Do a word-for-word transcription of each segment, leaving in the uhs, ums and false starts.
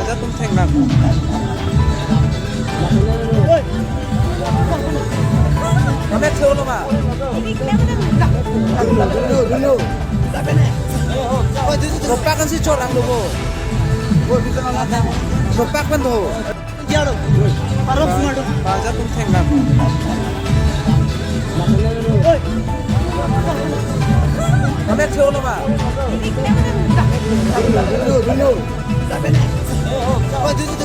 Atum thengnang. Mane theo lo ma. Ropak ansi chorang lo bo. Ropak pen do. Parok sumar do. Atum thengnang. Mane theo lo ma.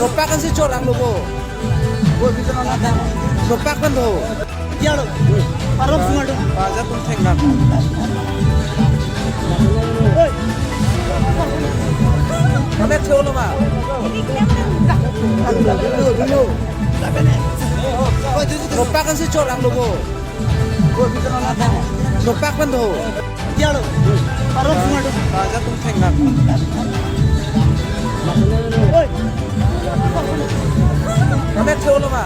Ropak ansi chorang lo bo. Ropak pen do. Parok sumar do. Atum thengnang. Mane theo lo ma. Ropak ansi chorang lo bo. Ropak pen do. Parok sumar do. Atum thengnang. Mane theo lo ma.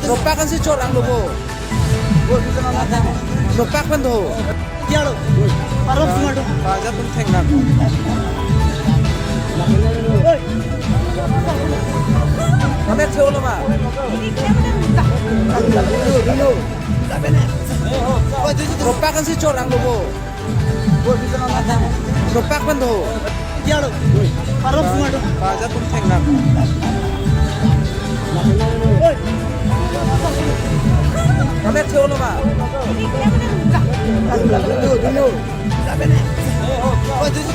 Ropak ansi chorang lo bo. Ropak pen do. Parok sumar do. Atum thengnang. Mane theo lo ma. Ropak ansi chorang lo bo. Ropak pen do. Parok sumar do. Atum thengnang. Mane theo lo ma.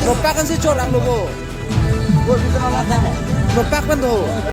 Ropak ansi chorang lo bo. Ropak pen do.